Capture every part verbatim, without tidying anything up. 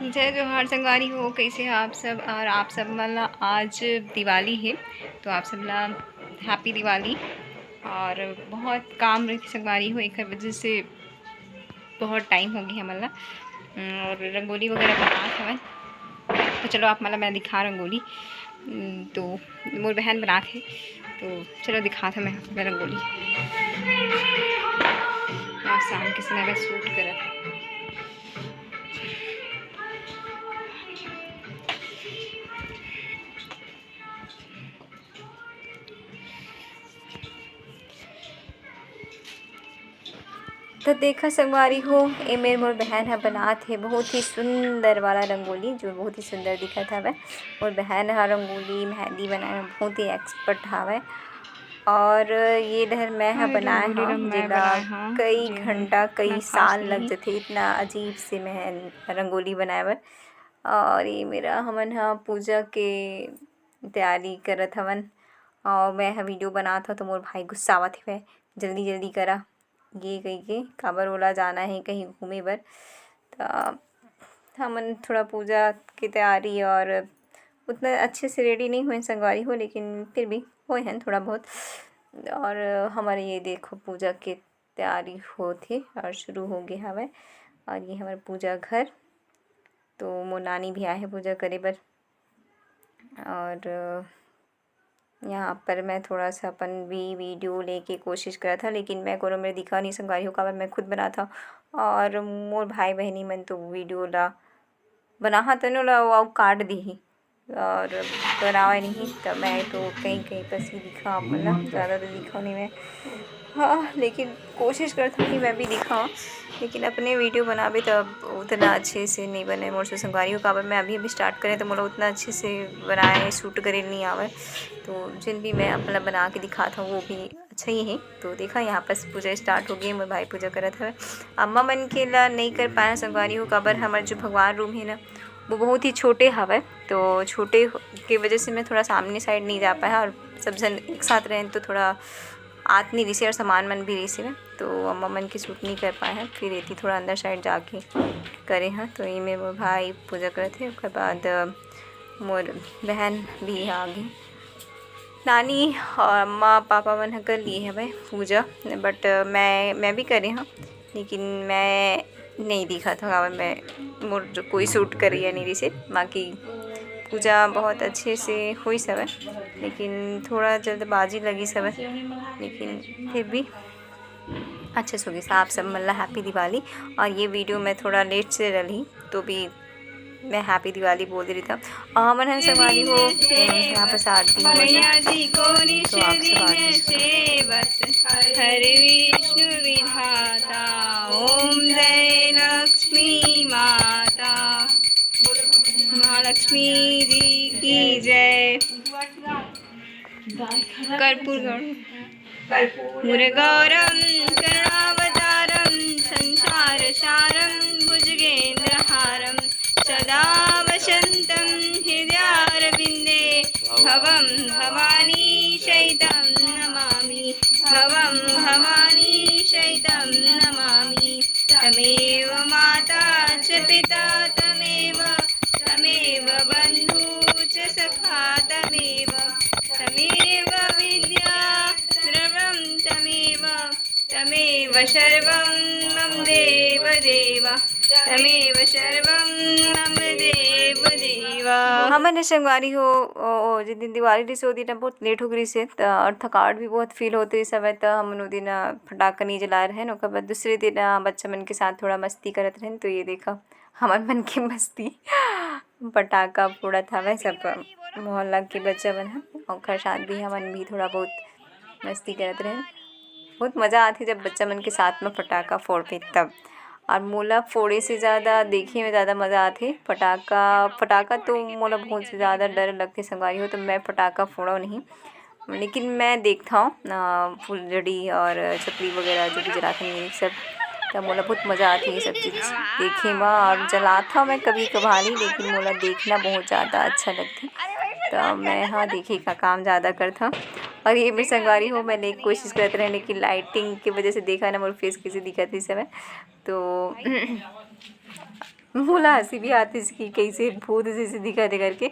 जय जोहार संगवारी हो, कैसे हो आप सब? और आप सब मन ला आज दिवाली है, तो आप सब ला हैप्पी दिवाली। और बहुत काम रही संगवारी हो, एक वजह से बहुत टाइम हो गया हमन ला। और रंगोली वगैरह बनात हवन, तो चलो आप मन ला मैं दिखा रंगोली। तो मोर बहन बनात है, तो चलो दिखात हँव मैं, मैं रंगोली। और शाम के समय मैं शूट करत हँव। तो देखा संगवारी हो, ए मेर मोर बहन ह बनात हे बहुत ही सुंदर वाला रंगोली, जो बहुत ही सुंदर दिखत हवय। मोर बहन ह रंगोली, मेहंदी बनाए में बहुत ही एक्सपर्ट हवय। और ये डहर मैं ह बनाए हव, जेला कई घंटा, कई साल लग जथे, इतना अजीब से मैं रंगोली बनाए बर। और ये मेरा, हमन ह पूजा के तैयारी करत हवन, और मैं ह वीडियो बनात हव, तो मोर भाई गुस्सावत हवय, "जल्दी जल्दी करा, ये कहिके, काबर ओला जाना हे कहीं घूमे बर।" त हमन थोड़ा पूजा के तैयारी और उतना अच्छे से रेडी नहीं होएन संगवारी हो, लेकिन फिर भी होए हन थोड़ा बहुत। और हमर ये देखो, पूजा के तैयारी होत हे और शुरू हो गे हवय। और ये हमर पूजा घर, तो मोर नानी भी आए हे पूजा करे बर। और यहाँ पर मैं थोड़ा सा अपन भी वीडियो लेके कोशिश करत हव, लेकिन मैं कोनो मेर दिखा नहीं संगवारी हो, काबर मैं खुद बनात हव। और मोर भाई बहिनी मन तो वीडियो ला बनाहा तनो ला अउ काट दिही और बनावे नहीं, त मैं तो कहीं कहीं कस ही दिखा अपन ला, ज़्यादा तो दिखा नहीं मैं। हाँ, लेकिन कोशिश करत हव कि मैं भी दिखाऊँ, लेकिन अपने वीडियो बनाबे त अब उतना अच्छे से नहीं बने मोर से संगवारी हो, काबर मैं अभी अभी स्टार्ट करें, तो मोला उतना अच्छे से बनाए शूट करे नहीं आवे। तो जिन भी मैं अपन ला बना के दिखात हव, वो भी अच्छा ही है। तो देखा, यहाँ पास पूजा स्टार्ट हो गई, मोर भाई पूजा करत हवे। अम्मा मन के ला नहीं कर पाए संगवारी हो, काबर हमर जो भगवान रूम है ना, वो बहुत ही छोटे हवय, तो छोटे हो-, के वजह से मैं थोड़ा सामने साइड नहीं जा पाए, और सब जन एक साथ रहें तो थोड़ा आत नहीं रिसे और सामान मन भी रिसे, तो अम्मा मन के शूट नहीं कर पाए हैं। फिर एती थोड़ा अंदर साइड जाके करे हैं। तो ये मेरे मोर भाई पूजा करत हे, ओकर बाद, अ, मोर बहन भी आ गई। नानी और अम्मा पापा मन ह कर लिए हवे पूजा, but मैं, मैं भी करे हव, लेकिन मैं नहीं दिखत हव, काबर मैं, मोर जो कोई शूट करइया नहीं रिसे। बाकी पूजा बहुत अच्छे से होइस हवे, लेकिन थोड़ा जल्दबाजी लगिस हवे, लेकिन फिर भी अच्छे से होगिस। आप सब मन ला हैप्पी दिवाली। और ये वीडियो मैं थोड़ा लेट से डलही, तो भी मैं हैप्पी दिवाली बोल दे रही था। और हमन हन संगवारी हो, यहाँ पर आरती हो रही है, तो आप सब आरती। हरे विष्णु विधाता, ओम जय लक्ष्मी माता, महालक्ष्मी जी की जय। कर्पूर गौरम। कर्पूरगौरं करुणावतारं संसारसारं भुजगेन्द्रहारं सदा वसन्तं हृदयारविन्दे भवं भवानी सहितं नमामि, भवं भवानी सहितं नमामि। तमेव माता च पिता तमेव, तमेव बन्धु च सखा तमेव, तमेव विद्या द्रवं तमेव, तमेव सर्वं मम देव देव, तमेव सर्वं मम देव देव। हमन ह संगवारी हो, ओ, ओ, जिस दिन दिवाली रिहिस, ओ दिन बहुत लेट हो गई रिहिस, त, और थकावट भी बहुत फील होत रिहिस हवय, त हमन ओ दिन, अ, फटाका नहीं जलाए रहेन। ओकर बाद दूसरे दिन, अ, बच्चा मन के साथ थोड़ा मस्ती करत रहेन। तो ये देखा, हमर मन के मस्ती, पटाखा फोड़त हवय सब मोहल्ला के बच्चा मन ह, ओखर साथ भी हमन भी थोड़ा बहुत मस्ती करत रहेन। बहुत मज़ा आथे, जब बच्चा मन के साथ में पटाखा फोड़बे तब। और मोला फोड़े से ज़्यादा देखे में ज़्यादा मज़ा आथे। पटाखा, पटाखा तो मोला बहुत ज़्यादा डर लगथे संगवारी हो, तो मैं पटाखा फोड़व नहीं। लेकिन मैं देखथव, अ, फुलझड़ी और छपरी वगैरह जो भी जलाथन, ये सब, त मोला बहुत मज़ा आथे ये सब चीज़ देखे म। और जलाथव मैं कभी कभार ही, लेकिन मोला देखना बहुत ज़्यादा अच्छा लगथे, त मैं ह देखे का काम ज़्यादा करथव। और ये मेरे संगवारी हो, मैं लेके कोशिश करत रहें, लेकिन लाइटिंग की वजह से देखा ना मोर फेस कैसे दिखत हे इस समय। तो मोला हंसी भी आतिस कि कैसे भूत जैसे दिखत हे करके।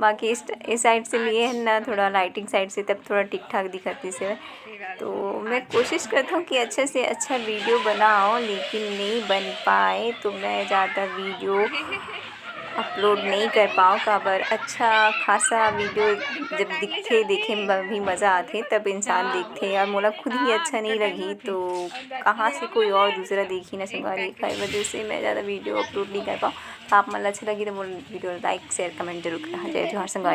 बाकी इस, इस साइड से लिए है ना, थोड़ा लाइटिंग साइड से, तब थोड़ा ठीक ठाक दिखत हे। तो मैं कोशिश करता हूँ कि अच्छे से अच्छा वीडियो बनाओ, लेकिन नहीं बन पाए तो मैं ज़्यादा वीडियो अपलोड नहीं कर पाओ, काबर अच्छा खासा वीडियो जब दिखथे, देखे में भी मज़ा आथे, तब इंसान देखथे। यार, मोला खुद ही अच्छा नहीं लगी तो कहाँ से कोई और दूसरा देखी ना संगवारी। एकर वजह से मैं ज़्यादा वीडियो अपलोड नहीं कर पाऊँ। तो आप मन ला अच्छा लगी तो मोर वीडियो लाइक, शेयर, कमेंट जरूर करना। जय जोहार संगवारी।